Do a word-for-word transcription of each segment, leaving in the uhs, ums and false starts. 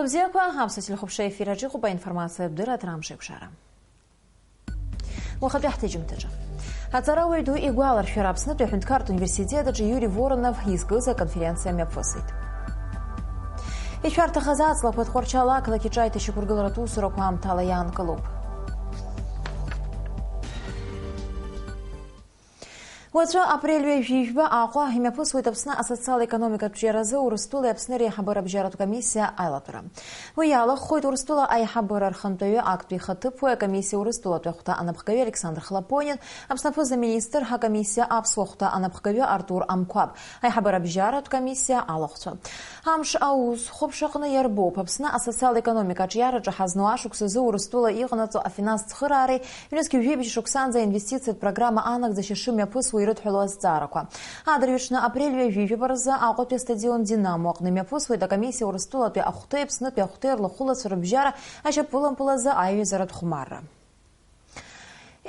Бзиақәа, аԥсуа телехәаԥшра ефир аҿы иҟоуп аинформациатә дырраҭара Амш еиқәшара. Уахатәи ҳҭыжьымҭаҿы. Аҵарауаҩ ду игәаларшәара Аԥснытәи аҳәынҭқарратә университет аҿы Иури Воронов изкыз аконференциа мҩаԥысит. Ишәарҭахаз аҵлақәа Тҟәарчал ақалақь иҿы аиҭашьақәыргыларатә усурақәа аамҭала иаанкылоуп. Уаҵәы апрель ҩажәи жәба Аҟәа имҩаԥысуеит Аԥсны асоциал-економикатә ҿиаразы Урыстәылеи Аԥсны реиҳабыра абжьаратә комиссиа аилатәара. Уи иалахәхоит Урыстәыла аиҳабыра рхантәаҩы актәи ихаҭыԥуаҩ, акомиссиа Урыстәылатәи ахәҭа анапхгаҩы Александр Хлопонин, Аԥсны аԥыза-министр, акомиссиа аԥсуа хәҭа анапхгаҩы Артур Амқәаб, аиҳабыра абжьаратә комиссиа алахәцәа. Амш аус хәаԥшаҟны иарбоуп Аԥсны асоциал-економика аҿиараҿы ҳазну ашықәсазы Урыстәыла иҟанаҵо афинанстә цхыраареи ҩнызқь ҩажәи бжь шықәсанӡа аинвестициатә программа анагӡашьа шымҩаԥысуа ирыдҳәалоу азҵаарақәа. Адырҩаҽны апрель ҩажәи жәаба рзы Аҟәатәи астадион Динамо аҟны имҩаԥысуеит акомиссиа Урыстәылатәи ахәҭеи Аԥснытәи ахәҭеи рлахәылацәа рыбжьара ашьапылампылазы аиҩызаратә хәмарра.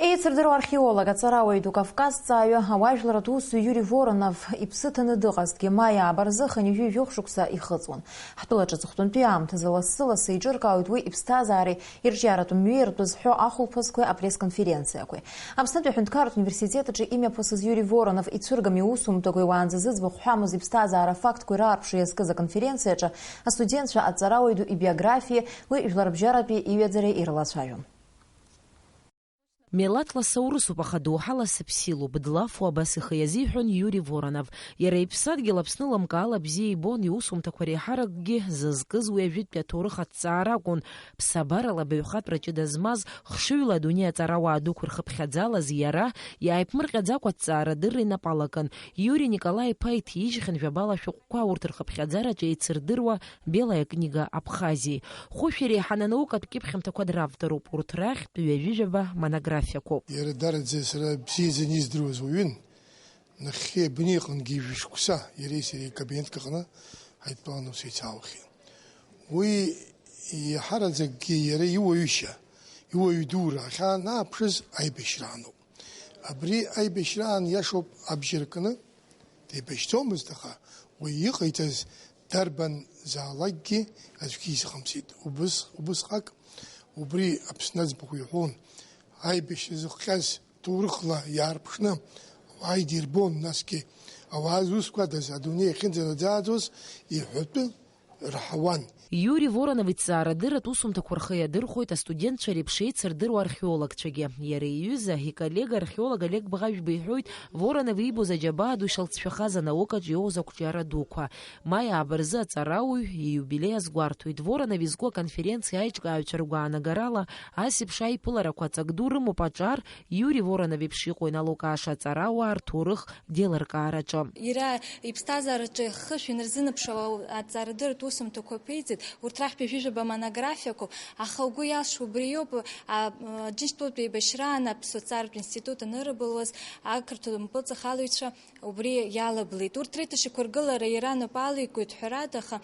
Еицырдыруа археолог, аҵарауаҩ ду, кавказҵааҩы, ауаажәларратә усзуҩ Иури Воронов иԥсы ҭаны дыҟазҭгьы, маи ааба рзы хынҩажәи жәохә шықәса ихыҵуан. Ҳтәылаҿы аҵыхәтәантәи аамҭазы лассы-лассы еиҿыркаауеит уи иԥсҭазаареи ирҿиаратә мҩеи ртәы зҳәо ахәылԥазқәеи апресс-конференциақәеи. Аԥснытәи аҳәынҭқарратә университет аҿы имҩаԥысыз Иури Воронов ицәыргами иусумҭақәеи уаанӡа зыӡбахә ҳамоз иԥсҭазаара афактқәеи раарԥшуа иазкыз аконференциаҿы астудентцәа аҵарауаҩ ду ибиографиеи уи жәларбжьаратәи иҩаӡареи ирылацәажәон. Милаҭла саурысуп, аха доуҳала сыԥсилоуп, длафуа абас ихы иазиҳәон Иури Воронов. Иара иԥсадгьыл Аԥсны лымкаала бзиа ибон, иусумҭақәа реиҳаракгьы зызкыз уи ажәытәтәи аҭоурых аҭҵаара акәын. Ԥсабарала абаҩхатәра ҷыда змаз, хшыҩла адунеи аҵарауаа дуқәа рхыԥхьаӡалаз иара, иааиԥмырҟьаӡакәа аҭҵаарадырра инапы алакын. Иури Николаи-иԥа иҭижьхьан жәабала шәҟәқәа, урҭ рхыԥхьаӡараҿы еицырдыруа Белая книга Абхазии. Хәышә иреиҳаны анаукатә кьыԥхьымҭақәа дравторуп, урҭ рахьтә ҩажәижәаба монографиақәоуп. Иара дараӡа сара бзиаӡаны издыруаз уаҩын, нахьхьи абни иҟынгьы ҩажәа шықәса иареи сареи акабинетк аҟны ҳаидтәаланы ус еицаалхьеит. Уи иаҳараӡакгьы иара иуаҩышьа, иуаҩ дура ахьаа нааԥшыз аибашьраануп. Абри аибашьраан иашоуп абжьы ркны, деибашьӡомызт, аха уи иҟаиҵаз дарбанзаалакгьы аӡәгьы изыҟамҵеит. Убыс, убысҟак убри Аԥсны аӡбахә иҳәон, аибашьра зыхҟьаз ҭоурыхла иаарԥшны ауаа идирбон, насгьы ауаа зусқәадаз, адунеи ахьынӡанаӡааӡоз иҳәатәы раҳауан. Иури Воронов иҭҵаарадырратә усумҭақәа рхы иадырхәоит астудентцәа реиԥш еицырдыруа археологцәагьы. Иара иҩыза, иколлега археолог Олег Бӷажәба иҳәоит, Воронов иибоз аџьабаа ду ишалҵшәахаз анаукаҿ иоуз ақәҿиара дуқәа. Маи ааба рзы аҵарауаҩ ииубилеи азгәарҭоит. Воронов изку аконференциа аиҿкааҩцәа ргәаанагарала, ас еиԥш аиԥыларақәа ҵак ду рымоуп аҿар, Иури Воронов еиԥш иҟоу иналукааша аҵарауаа рҭоурых деилыркаараҿы. Иара иԥсҭазаараҿы хышә инарзынаԥшуа аҵарадырратә усумҭақәа ԥиҵеит, урҭ рахьтә ҩажәижәаба монографиақәоуп, аха угәы иалсша убриоуп, а, Џьынџьтәылатә еибашьраан аԥсуа ҭҵааратә институт анырбылуаз, ақырҭуа мпыҵахалаҩцәа убри иалаблит. Урҭ реиҭашьақәыргылара иара напы алеикуеит, ҳәарада, аха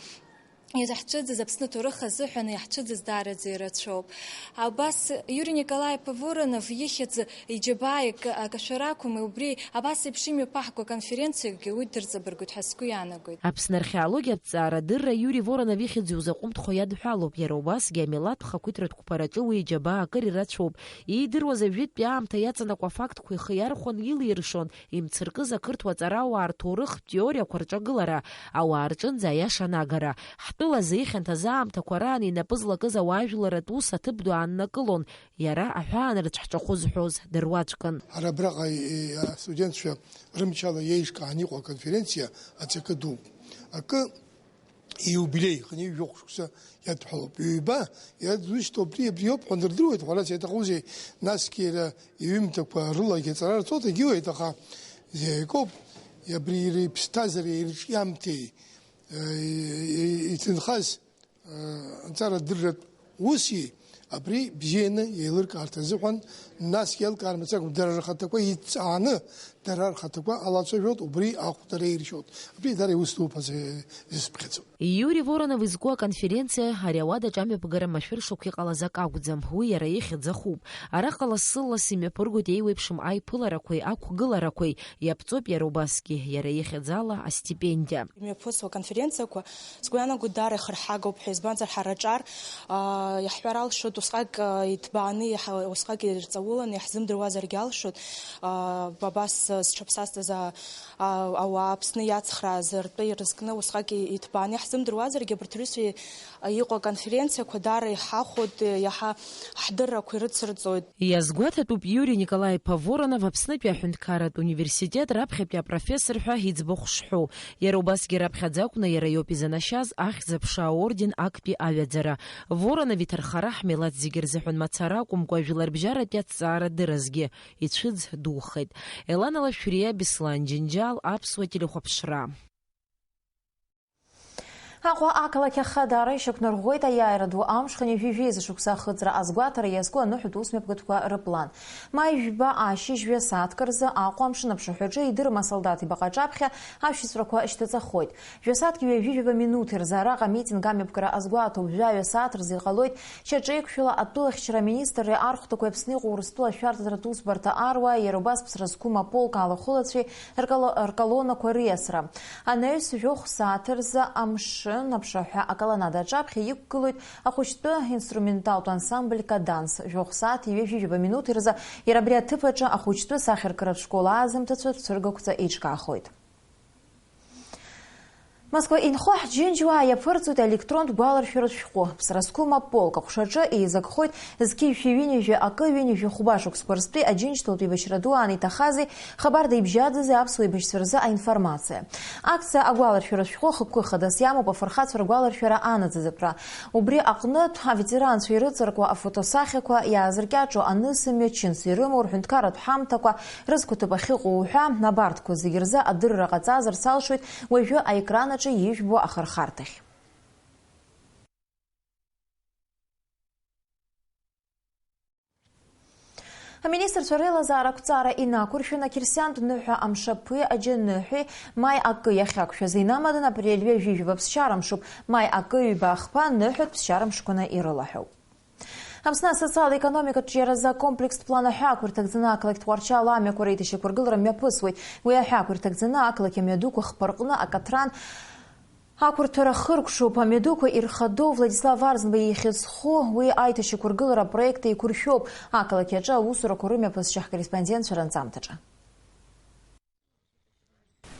изаҳцәыӡыз Аԥсны аҭоурых азыҳәан иаҳцәыӡыз даараӡа ирацәоуп. Абас Иури Николаи-иԥа Воронов ихьӡ иџьабаа ик-, акашәара акәым, убри абас еиԥш имҩаԥаҳго аконференциакгьы уи дырҵабыргуеит ҳәа сгәы иаанагоит. Аԥсны археологиатә ҵаарадырра Иури Воронов ихьӡ иузаҟәымҭхо иадҳәалоуп, иара убасгьы амилаҭтә хақәиҭратә қәԥараҿы уи иџьабаа акыр ирацәоуп. Иидыруаз ажәытәтәи аамҭа иаҵанакуа афактқәа ихы иархәон, илиршон, имцыркыз ақырҭуа ҵарауаа рҭоурыхтә теориақәа рҿагылара, ауаа рҿынӡа аиаша анагара. Ҳтәылазы ихьанҭаз аамҭақәа раан инапы злакыз ауаажәларратә ус аҭыԥ ду ааннакылон, иара аҳәаанырцә ҳҿахәы зҳәоз дыруаӡәкын. Ҳара абраҟа, е, астудентцәа рымчала еиҿкааны иҟоу аконференциа аҵакы дууп. Акы ииубилеи, хынҩажәи жәохә шықәса иадҳәалоуп. Ҩба, иара дызусҭоу абри, абриоуп ҳәа дырдыруеит, ҳәарас иаҭахузеи, насгьы иара иҩымҭақәа рылагьы аҵара рҵо дагьиуеит, аха зегь акоуп, абри иара иԥсҭазаареи ирҿиамҭеи, э, и-, и-, иҭынхаз, э, анҵара дырратә уси абри бзианы еилыркаарц азыҳәан, насгьы еилкаар мацара акәым, дара рхаҭақәа идҵааны, дара рхаҭақәа алацәажәоит, убри ахәҭара иршьоит. Абри дара иус дуқәа зи-, зысԥхьаӡо. Иури Воронов изку аконференциа ари ауадаҿ амҩаԥгара машәыршақә иҟалаз акы акәӡам, уи иара ихьӡ ахуп. Араҟа лассы-ласс имҩаԥыргоит еиуеиԥшым аиԥыларақәеи ақәгыларақәеи, иаԥҵоуп иара убасгьы, иара ихьӡала астипендиа. Имҩаԥысуа аконференциақәа, сгәы иаанагоит, даара ихырҳагоуп ҳәа, избанзар, ҳара аҿар, аа, иаҳҳәар алшоит, усҟак, аа, иҭбааны, иаҳа-, усҟак ирҵауланы иаҳзымдыруазаргьы алшоит, аа, абас, зҽаԥсазтәыз, аа, аа, ауаа Аԥсны иацхрааз ртәы ирызкны усҟак и-, иҭбааны иаҳзымдыруазаргьы, абарҭ рыцәа иҟоу аконференциақәа даара иҳахәоит, иаҳа ҳдыррақәа ирыцырҵоит. Иазгәаҭатәуп Иури Николаи-иԥа Воронов Аԥснытәи аҳәынҭқарратә университет раԥхьатәи апрофессор ҳәа иӡбахә шҳәоу. Иара убасгьы раԥхьаӡа акәны иара иоуп изанашьаз Ахьӡ-аԥша аорден актәи аҩаӡара. Воронов иҭархара ҳмилаҭ зегьы рзыҳәан мацара акәымкәа, жәларбжьаратәи аҭҵаарадырразгьы ицәыӡ духеит. Елана Лашәриа, Беслан Џьынџьал, Аԥсуа телехәаԥшра. Аҟәа ақалақь ахадара ишьақәнарӷәӷәеит аиааира ду амшхын ҩажәи жәеиза шықәса ахыҵра азгәаҭара иазку аныҳәатә усмҩаԥгатәқәа рыплан. Маи жәба ашьыжь жәа сааҭк рзы Аҟәа амшын аԥшаҳәаҿы идырым асолдаҭ ибаҟа аҿаԥхьа ашәҵәрақәа шьҭаҵахоит. Жәа сааҭк ҩажәи жәаба минуҭ рзы араҟа амитинг амҩаԥгара азгәаҭоуп, жәаҩа сааҭ рзы иҟалоит. Шьаҿеиқәшәала атәылахьчара аминистрреи архәҭақәеи Аԥсны иҟоу Урыстәыла ашәарҭаратә усбарҭа аруааи иара убас Ԥсра зқәым аполк алахәылацәеи рколо-, рколоннақәа риасра. Анаҩс жәохә сааҭ рзы амшын аԥшаҳәа аколоннада аҿаԥхьа иқәгылоит ахәыҷтәы инструменталтә ансамбль Каданс. Жәохә сааҭ ҩажәи жәаба минуҭ рзы иара абри аҭыԥ аҿы ахәыҷтәы сахьаркыратә школ аазымҭацәа цәыргақәҵа еиҿкаахоит. Москва инхо ҳџьынџьуаа иаԥырҵоит аелектронтә гәаларшәаратә шәҟәы. Ԥсра зқәым аполк аҟәшаҿы еизакхоит зқьи жәшәи ҩынҩажәи акы ҩынҩажәи хәба шықәсқәа рзтәи Аџьынџьтәылатәи еибашьра ду ан иҭахази хабарда ибжьадази аԥсуа еибашьцәа рзы аинформациа. Акциа агәаларшәаратә шәҟәы ахықәкы хадас иамоуп афырхацәа ргәаларшәара анаӡаӡатәра. Убри аҟнытә, аветеранцәа ирыҵаркуа афотосахьақәа, иаазыркьаҿу анысымҩа, чынс ирымоу рҳәынҭқарратә ҳамҭақәа, рызқәа ҭыԥ ахьыҟоу уҳәа, абарҭқәа зегьы рзы адырра ҟаҵазар салшоит уажәы аекран аҿы ижәбо ахырхарҭахь. Аминистрцәа реилазаара ақәҵара инақәыршәаны, ақьырсиантә ныҳәа амшаԥи аџьаныҳәеи маи акы иахьақәшәаз инамаданы апрель ҩажәи жәаба ԥсшьара мшуп, маи акы ҩба ахԥа ныҳәатә ԥсшьара мшқәаны ирылаҳәоуп. Аԥсны асоциал-економикатә ҿиаразы акомплекстә план аҳәаақәа ирҭагӡаны ақалақь Тҟәарчал амҩақәа реиҭашьақәыргылара мҩаԥысуеит. Уи аҳәаақәа ирҭагӡаны ақалақь амҩадуқәа хԥа рҟны акаҭран ақәырҭәара хыркәшоуп. Амҩадуқәа ирхадоу Владислав Арӡынба ихьӡ зху уи аиҭашьақәыргылара апроект еиқәыршәоуп. Ақалақь аҿы аусурақәа рымҩаԥысшьа ҳкорреспондентцәа ранҵамҭаҿы.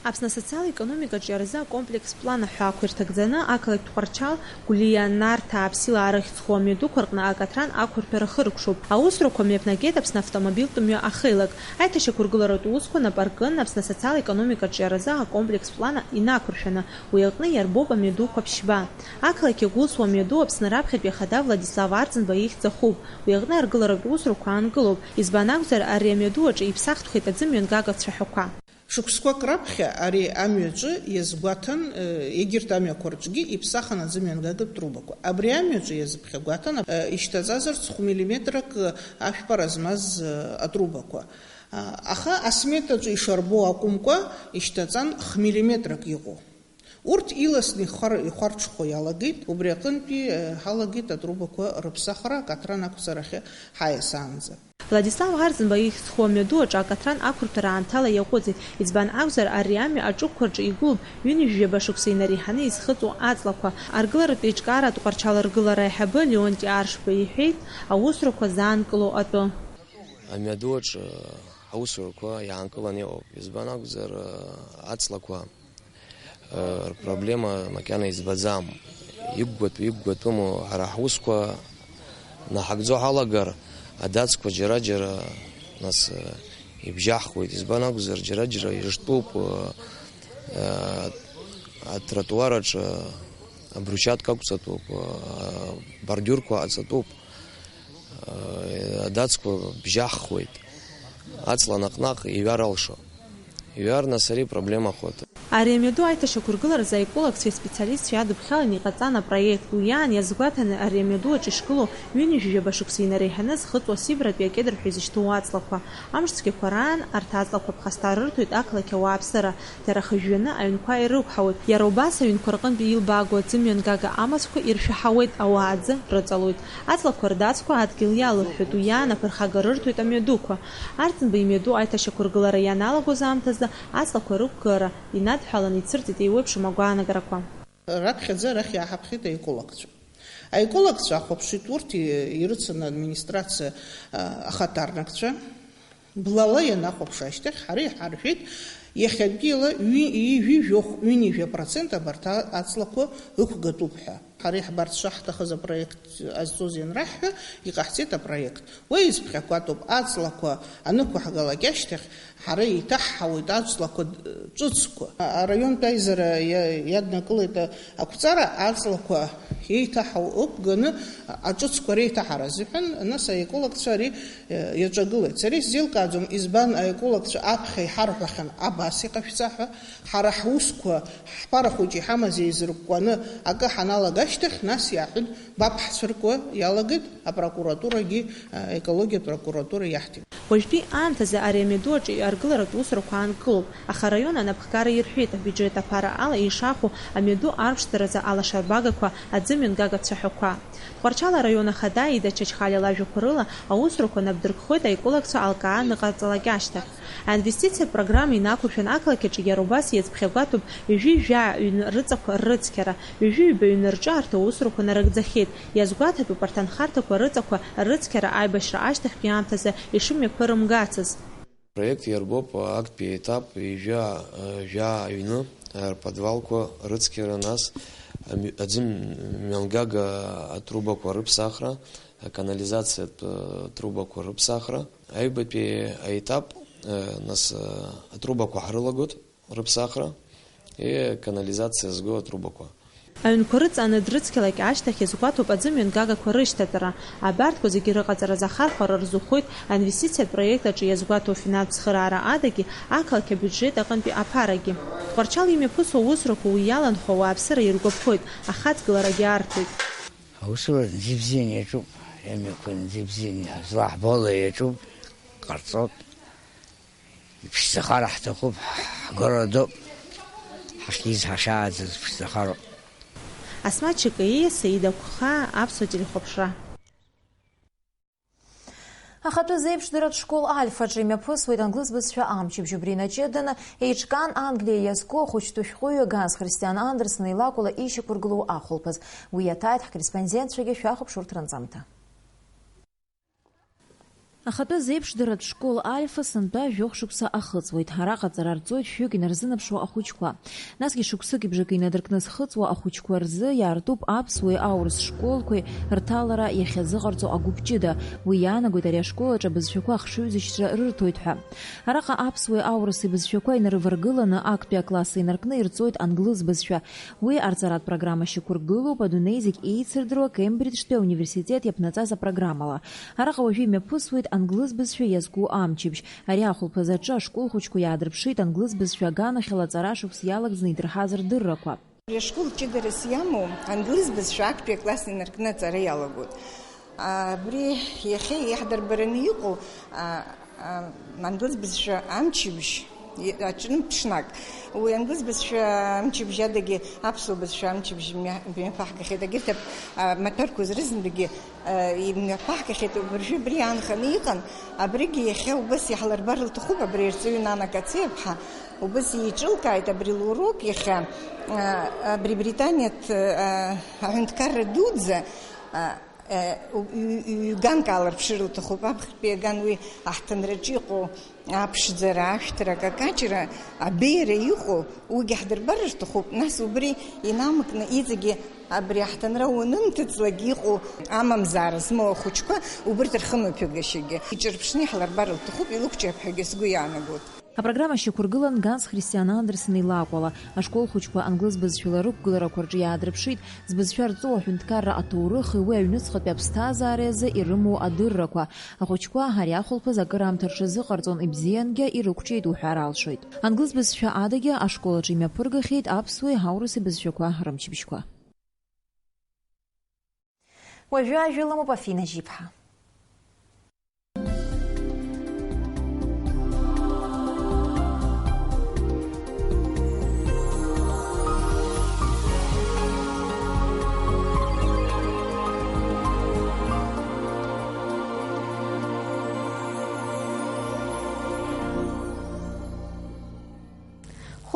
Аԥсны асоциал-економикатә ҿиаразы акомплекстә план аҳәаақәа ирҭагӡаны, ақалақь Тҟәарчал, Гәлиа, Нарҭаа, Аԥсилаа рыхьӡ зху амҩадуқәа рҟны акаҭран ақәырҭәара хыркәшоуп. Аусурақәа мҩаԥнагеит Аԥсны автомобильтә мҩа ахеилак. Аиҭашьақәыргыларатә усқәа нап аркын Аԥсны асоциал-економикатә ҿиаразы акомплекстә план инақәыршәаны, уи аҟны иарбоуп амҩадуқәа ԥшьба. Ақалақь иагәылсуа амҩаду Аԥсны раԥхьатәи ахада Владислав Арӡынба ихьӡ ахуп. Уи аҟны аргыларатә усурақәа аанкылоуп. Избан акәзар, ари амҩаду аҿы иԥсахтәхеит аӡымҩангага цәаҳәақәа. Шықәсқәак раԥхьа ари амҩаҿы иазгәаҭан, э, егьырҭ амҩақәа рҿгьы иԥсахын аӡымҩангагатә трубақәа. Абри амҩаҿы иазыԥхьагәаҭан, э, ишьҭаҵазарц хә-миллиметрак, э, ашәпара змаз, э, атрубақәа. А, аха асметаҿы ишарбоу акәымкәа, ишьҭаҵан х-миллиметрак иҟоу. Урҭ иласны ихәар-, ихәарҽхәо иалагеит, убри аҟынтәи, э, ҳалагеит атрубақәа рыԥсахра акаҭран ақәҵарахьы ҳаиасаанӡа. Владислав Арӡынба ихьӡ зху амҩаду аҿы акаҭран ақәырҭәара аамҭала иаҟәыҵит, избан акәзар, ари амҩа аҿықәқәа рҿы игылоуп ҩынҩажәаба шықәса инареиҳаны изхыҵуа аҵлақәа. Аргыларатә еиҿкаара Тҟәарчал аргылара аиҳабы Леонти Аршба иҳәеит, аусурақәа заанкыло атәы. Амҩаду аҿы аусурақәа иаанкыланы иҟоуп, избан акәзар, аҵлақәа рпроблема макьана избаӡам. Иқәгәатәу, иқәгәатәыму ҳара ҳусқәа наҳагӡо ҳалагар, адацқәа џьара-џьара, нас, ибжьаҳхуеит. Избан акәзар, џьара-џьара ирыштәуп, атротуар аҿы абрусиатка ақәҵатәуп, абордиурқәа ҟаҵатәуп. Адацқәа бжьаҳхуеит, аҵла наҟ-наҟ иҩар алшо. Иҩар, нас, ари проблемахоит. Ари амҩаду аиҭашьақәыргыларазы аекологцәеи аспециалистцәеи адыԥхьалан иҟаҵан апроект. Уи аан иазгәаҭаны, ари амҩаду аҿы ишгылоу ҩынҩажәижәаба шықәса инареиҳаны зхыҵуа Сибратәи акедр ҳәа изышьҭоу аҵлақәа. Амш цәгьақәа раан арҭ аҵлақәа ԥхасҭа рырҭоит ақалақь ауааԥсыра. Дара хыжәжәаны аҩнқәа ирықәҳауеит. Иара убас аҩнқәа рҟынтәи илбаагоу аӡымҩангага амацқәа иршәаҳауеит, ауаа аӡы рыҵалоит. Аҵлақәа рдацқәа адгьыл иалырҳәоит, уи аан аԥырхага рырҭоит амҩадуқәа. Арӡынба имҩаду аиҭашьақәыргылара ианалагоз аамҭазы аҵлақәа рықәгылара инадҳәаланы ицәырҵит еиуеиԥшым агәаанагарақәа. Раԥхьаӡа арахь иааҳаԥхьеит аекологцәа. Аекологцәа ҳахәаԥшит урҭ и-, ирыцын администрациа, а, ахаҭарнакцәа. Блала ианахәаԥш ашьҭахь, ҳара иҳарҳәеит, иахьатәиала ҩи-, ҩажәи жәохә, ҩынҩажәа процент абарҭ а-, аҵлақәа ықәгатәуп ҳәа. Ҳара иаҳбарц шаҳҭахыз апроект ҟазҵоз ианраҳҳәа, иҟаҳҵеит апроект. Уи изԥхьақәатәуп, аҵлақәа анықәаҳгалак ашьҭахь, ҳара еиҭаҳҳауеит аҵлақәа ҿыцқәа. Араионтә аизара иа-, иаднакылеит ақәҵара аҵлақәа еиҭаҳау ықәганы аҿыцқәа реиҭаҳара азыҳәан, нас аекологцәа ари, э, иаҿагылеит. Сара исзеилкааӡом, избан аекологцәа аԥхьа иҳарҳәахьан абас иҟашәҵа ҳәа. Ҳара ҳусқәа, ҳԥара хәыҷы иҳамаз еизыркәкәаны акы ҳаналага ашьҭахь, нас иаҳәын, баԥҳцәыркуа иалагеит, апрокуратурагьы, а, аекологиатә прокуратура иаҳҭеит. Уажәтәи аамҭазы ари амҩаду аҿы аргыларатә усурақәа аанкылоуп, аха араион анапхгара ирҳәеит, абиуџьет аԥара ала ишахәо амҩаду арԥшӡаразы алашарбагақәа, аӡымҩангага цәаҳәақәа. Тҟәарчал араион ахада Аида Чачхалиа лажәақәа рыла, аусурақәа нап дыркхоит аекологцәа алкаа аныҟарҵалак ашьҭахь. Аинвестициатә программа инақәыршәан, ақалақь аҿы иара убас иазԥхьагәаҭоуп ҩажәи жәаа ҩны рыҵақәа ррыцқьара, ҩажәи ҩба ҩны рҿы арҭ аусурақәа нарыгӡахьеит. Иазгәаҭатәуп арҭ анхарҭақәа рыҵақәа ррыцқьара аибашьра ашьҭахьтәи аамҭазы ишымҩаԥырымгацыз. Апроект иарбоуп актәи аетап ҩажәа, жәаа ҩны рподвалқәа рыцқьара, нас амҩ-, аӡымҩангага атрубақәа рыԥсахра, аканализациатә трубақәа рыԥсахра. Аҩбатәи аетап, нас, атрубақәа ҳрылагоит. Рыԥсахра, и, канализациа зго атрубақәа. Аҩнқәа рыҵааны дрыцқьалак ашьҭахь иазгәаҭоуп аӡымҩангагақәа рышьҭаҵара. Абарҭқәа зегьы рыҟаҵаразы ахархәара рзухоит аинвестициатә проект аҿы иазгәаҭоу афинанстә цхыраара адагьы, ақалақь абиуџьет аҟынтәи аԥарагьы. Тҟәарчал имҩаԥысуа аусурақәа уи иаланхо ауааԥсыра иргәаԥхоит, ахаҵгыларагьы арҭоит. Аусура нзибзианы иаҿуп, амҩақәа нзибзианы, злаҳбо ала иаҿуп, ҟарҵоит. Иԥшӡахар ҳҭахуп, ҳгәы радоуп, ҳахьиз ҳахьааӡаз ԥшӡахароуп. Асмаҭ Чакаиа, Саида Қәхаа, Аԥсуа телехәаԥшра. Ахатәы зеиԥшдырратә школ Альфаҿы имҩаԥысуеит англыз бызшәа амчыбжь. Убри инаҷыданы еиҿкаан Англиа иазку ахәыҷтәы шәҟәыҩҩы Ганс Христиан Андерсен илакәла ишьақәыргылоу ахәылԥаз. Уи иаҭааит ҳкорреспондентцәагьы, шәахәаԥш урҭ ранҵамҭа. Ахатәы зеиԥшдырратә школ Альфа сынтәа жәохә шықәса ахыҵуеит. Араҟа аҵара рҵоит шәҩык инарзынаԥшуа ахәыҷқәа. Насгьы шықәсыки бжаки инадыркны зхыҵуа ахәыҷқәа рзы иаартуп аԥсуеи аурыс школқәеи рҭалара иахьазыҟарҵо агәыԥ ҷыда. Уи иаанагоит ари ашкол аҿы абызшәақәа ахшыҩзышьҭра рырҭоит ҳәа. Араҟа аԥсуеи аурыси бызшәақәа инарываргыланы, актәи акласс инаркны ирҵоит англыз бызшәа. Уи арҵаратә программа шьақәыргылоуп адунеи зегь еицырдыруа Кембриџьтәи ауниверситет иаԥнаҵаз апрограммала. Араҟа уажәы имҩаԥысуеит англыз бызшәа иазку амчыбжь. Ари ахәылԥаз аҿы ашкол хәыҷқәа иаадырԥшит англыз бызшәа аганахьала аҵара шықәс иалагӡаны идырҳаз рдыррақәа. Ари ашкол ҷыдарас иамоу англыз бызшәа актәи акласс инаркны аҵара иалагоит. Абри иахьа иаҳдырбараны иҟоу, а, а, англыз бызшәа амчыбжь. Аҿынтә ҽнак. Уи англыз бызшәа амчыбжь адагьы аԥсуа бызшәа амчыбжь мҩа-, мҩаԥаҳгахьеит. Егьырҭ ап-, а, амаҭәарқәа зрызындагьы, а, имҩаԥаҳгахьеит. Уажәы абри аанханы иҟан, абригьы иахьа убас иаҳлырбар лҭахуп, абри арҵаҩы Нана Кациаԥҳа убас еиҿылкааит абри лурок иахьа, а, абри Британиатә, а, аҳәынҭқарра дуӡӡа, а, Ҩ-, ҩ-, ҩганк аалырԥшыр лҭахуп. Аԥхьатәи аган уи аҳҭынраҿы иҟоу аԥшӡара, ашәҭра, акакаҷра, абеиара иҟоу, уигьы ҳдырбар рҭахуп. Нас убри инамакны иҵегьы абри аҳҭынра уанынҭыҵлак иҟоу амамзаара змоу ахәыҷқәа убырҭ рхымҩаԥгашьагьы иҿырԥшны иаҳлырбар лҭахуп, илықәҿиап ҳәагьы сгәы иаанагоит. Апрограмма шьақәыргылан Ганс Христиан Андерсен илакәала, ашкол хәыҷқәа англыз бызшәала рықәгыларақәа рҿы иаадырԥшит збызшәа рҵоу аҳәынҭқарра аҭоурыхи уи аҩныҵҟатәи аԥсҭазаареи азы ирымоу адыррақәа. Ахәыҷқәа ари ахәылԥаз акыраамҭа рҽазыҟарҵон, ибзиангьы ирықәҿиеит уҳәар алшоит. Англыз бызшәа адагьы ашкол аҿы имҩаԥыргахьеит аԥсуеи аурыси бызшәақәа рымчыбжьқәа. Уажәы ажәа ламоуп Афина Жьиԥҳа.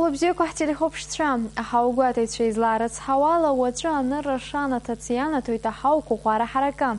Хәлыбзиақәа ҳтелехәаԥшцәа, аҳауагәаҭаҩцәа излаарыцҳауала, уаҵәы анырра шанаҭац ианаҭоит аҳауқәа ӷәара ҳаракы.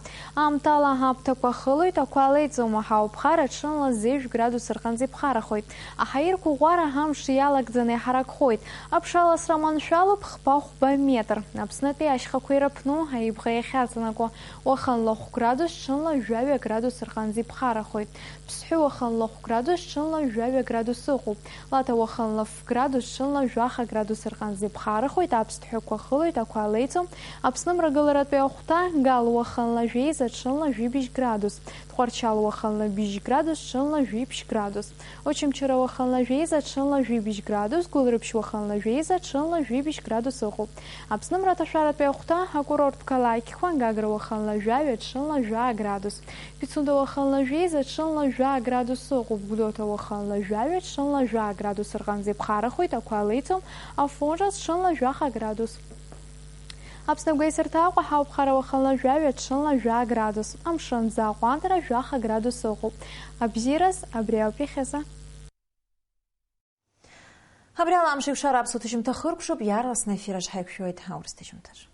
Аамҭала аҳаԥҭақәа хылоит, ақәа леиҵом, аҳауа ԥхара ҽынла зежә градус рҟынӡа иԥхарахоит. Аҳаирқәа ӷәара амш иалагӡаны иҳаракхоит. Аԥшаласра маншәалоуп хԥа-хәба метр. Аԥснытәи ашьхақәа ирыԥну аибӷа иахьаҵанакуа, уахынла хә градус, ҽынла жәаҩа градус рҟынӡа иԥхарахоит. Ԥсҳәы уахынла хә градус, ҽынла жәаҩа градус ыҟоуп. Лаҭа уахынла ф градус, ҽынла жәаха градус рҟынӡа иԥхарахоит. Аԥсҭҳәақәа хылоит, ақәа леиҵом. Аԥсны мрагыларатәи ахәҭа, Гал уахынла жәеиза, ҽынла жәибжь градус. Тҟәарчал уахынла бжь градус, ҽынла жәиԥшь градус. Очамчыра уахынла жәеиза, ҽынла жәибжь градус. Гәылрыԥшь уахынла жәеиза, ҽынла жәибжь градус ыҟоуп. Аԥсны мраҭашәаратәи ахәҭа, акурорттә қалақьқәа, Гагра уахынла жәаҩа, ҽынла жәаа градус. Пицунда уахынла жәеиза, ҽынла жәаа градус ыҟоуп. Гәдоуҭа уахынла жәаҩа, ҽынла жәаа градус рҟынӡа иԥхарахоит, ақәа леиҵом, Афонҿаз ҽынла жәаха градус. Аԥсны агәеисырҭа Аҟәа ҳауԥхара уахынла жәаҩа, ҽынла жәаа градус. Амшын аӡы аҟәандара жәаха градус ыҟоуп. Абзиараз, абри ауп иахьазы. Абри ала амш еиқәшара аԥсуа ҭыжьымҭа хыркәшоуп, иаарласны аефир аҿы ҳаиқәшәоит аурыс ҭыжьымҭаҿы.